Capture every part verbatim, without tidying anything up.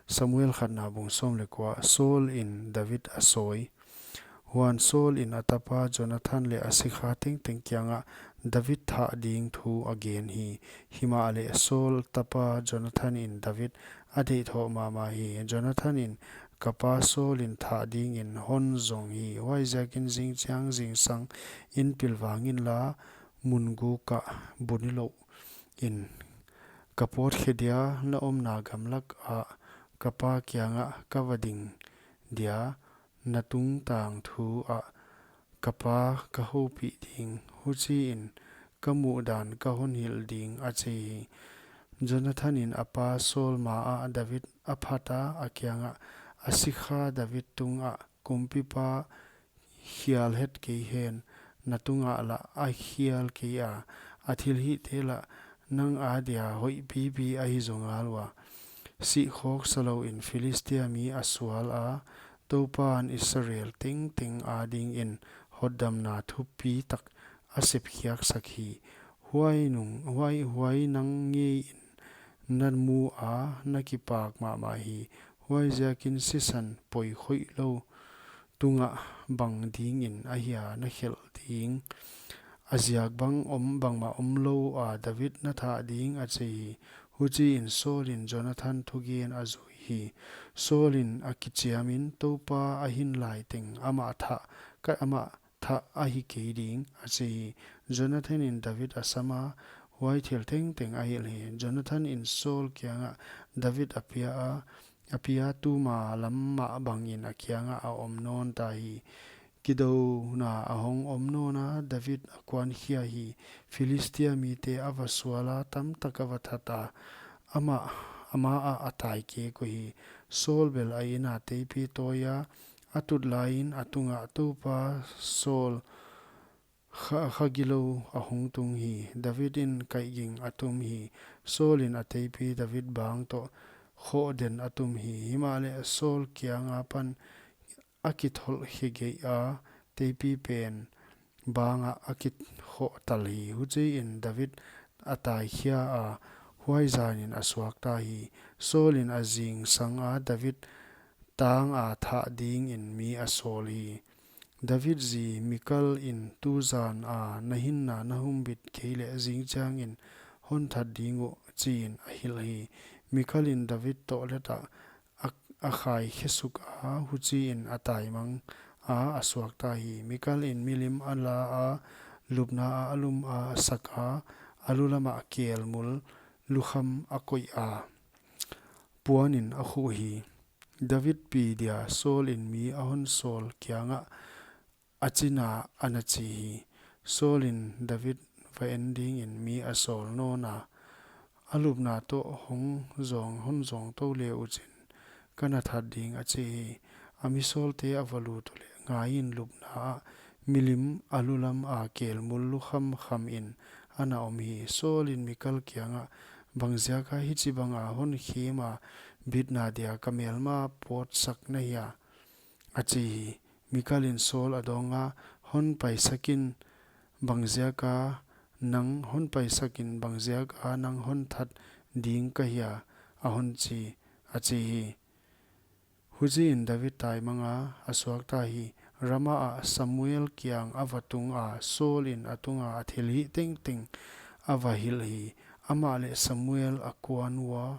Samuel khatna bung sawm leh kua. Saul in David a sawi. Huan Saul in a tapa Jonathan leh a sikha tengteng kiangah David thah ding thu a gen hi. Himahleh Saul tapa Jonathan in David a deih thou mahmah hi. Jonathan in, "Ka pa Saul in thah dingin hon zong hi. Huaiziakin zingchiang zingsang in pilvang inla, mun guk ah bu nilouh in ka pawt khe dia, na omna gamlak ah ka pa kiangah ka va ding dia, na tungtang thu ah ka pa ka houpih ding, huchiin ka muhdan ka hon hilh ding," a chi hi. Jonathan in a pa Saul ma ah David a phat a, a kiangah, "A sikha David tungah kumpipa khial het kei hen, na tungah lah a khial kei a, a thilhihte lah nang adia hoih pipi ahi zongal ua. Sihkhawk salou in Philistia mi a sual a, Toupan Israel tengteng adingin hotdamna thupi tak a sepkhiaksak hi. Huai nung, huai, huai nang ngeiin na mu a, na kipak mahmah hi. Huaiziakin sisan poi khoih lou tungah bang dingin ahia na khelh ding? A ziak bang om, bangmah omlou a David na thah ding," a chi hi. Huchiin Saul in Jonathan thugen a zui hi. Saul in a kichiamin, "Toupa a hin lai teng amah thah, ka amah thah ahi kei ding," a chi hi. Jonathan in David a sam a, huai thil tengteng a hilh hi. Jonathan in Saul kiangah David a pia a, a pia tuma lam mah bangin a kiangah a om nawn ta hi. Kidouna a hong om nawn a, David a kuankhia hi. Philistia mite a va sual a, tamtak a va that a, amah, amah ah a tai kek uhi. Saul bel a inn a teipi tawi a, a tut laiin a tungah Toupa Saul kha, kha gilou a hong tung hi. David in kaihging a tum hi. Saul in a teipi David bang toh khoh den a tum hi. Himahleh Saul kiang apan a kitholh khe geih a, teipi pen bangah a kikhoh tal hi. Huchiin David a taikhia a, huai zanin a suakta hi. Saul in a zingsang a David tang a thah dingin mi a sawl hi. David zi Mikal in, "Tuzan a na hinna na humbit kei leh zingchiangin hon that ding uh," chiin a hilh hi. Mikal in David toh let ah a, a khai khe suk a, huchiin a taimang a, a suakta hi. Mikal in milim a la a, lupna ah a lum a, a sak a, a lu lamah kelmul lukham a koih a, puanin a khuh hi. David pi dia Saul in mi a hon sawl kiangah a china ana chi hi. Saul in David va en dingin mi a sawl nawn a, a lupna toh hong zawng, hon zawng tou le uchin ka na that ding, a chi hi. A mi sawlte a va lut uleh, ngaiin, lupna ah milim a lu lam a kelmul lukham khamin ana om hi. Saul in Mikal kiangah, "Bangziaka hichibanga hon khem a, bitna dia ka melma pawtsak na hia?" a chi hi. Mikal in Saul a dawng a, "Hon paisakin, bangziaka nang hon paisakin, bangziaka nang hon that ding ka hia?" a hon chi, a chi hi. Huchiin David taimang a, a suakta hi. Rama ah Samuel kiang a va tung a, Saul in a tunga a thilhih tengteng a va hilh hi. Amah leh Samuel a kuan ua,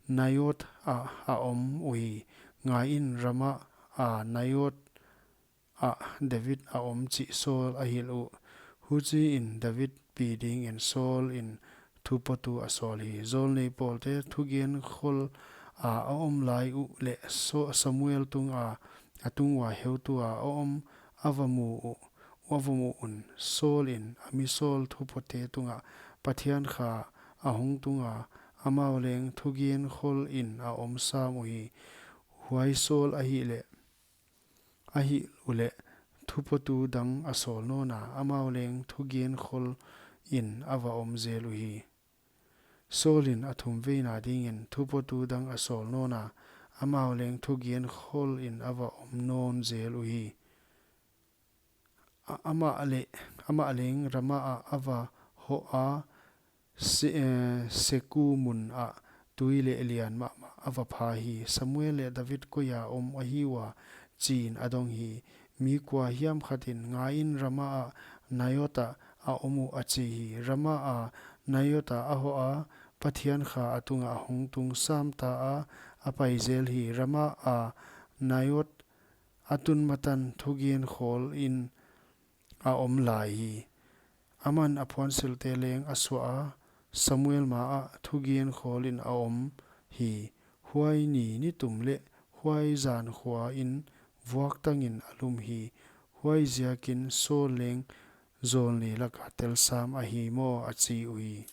Naioth ah a om uhi. Ngaiin, Rama a Naioth ah David a om chih Saul a hilh uh. Huchiin David pi dingin Saul in thupotu a sawl hi. Zawlnei pawlte thugen khol a a om lai uh leh Sa-, Samuel tunga, a tung ua heutu a a om a va mu uh, a va mu un, Saul in a mi sawl thupote tungah Pathian kha a hong tung a, amau leng thugen khol in a om sam uhi. Huai Saul a hilh leh, a hilh uleh, thupotu dang a sawl nawn a, amau leng thugen khol in a va om zel uhi. Saul in a thumveina dingin thupotu dang a sawl nawn a, amau leng thugen khol in a va om nawn zel uhi. A, amah leh, amah leng Rama ah a va hoh a, Se-, eh, Seku mun ah tui leh lian mahmah a va pha hi. Samuel leh David koia om ahi ua, chiin a dong hi. Mi kuahiam khatin, Ngaiin, Rama ah Naioth ah a om uh, a chi hi. Rama a Naioth ah a hoh a, Pathian kha a tungah hong tung samta a, a pai zel hi. Rama a Naioth a tun matan thugen khawlin a om lai hi. Aman a phuansilte leng a suah a, Samuel maah thugen khawlin a om hi. Huai ni nitum leh huai zan khuain vuaktangin a lum hi. Huaiziakin Saul leng zawlnei laka telsam ahi maw, a chi uhi.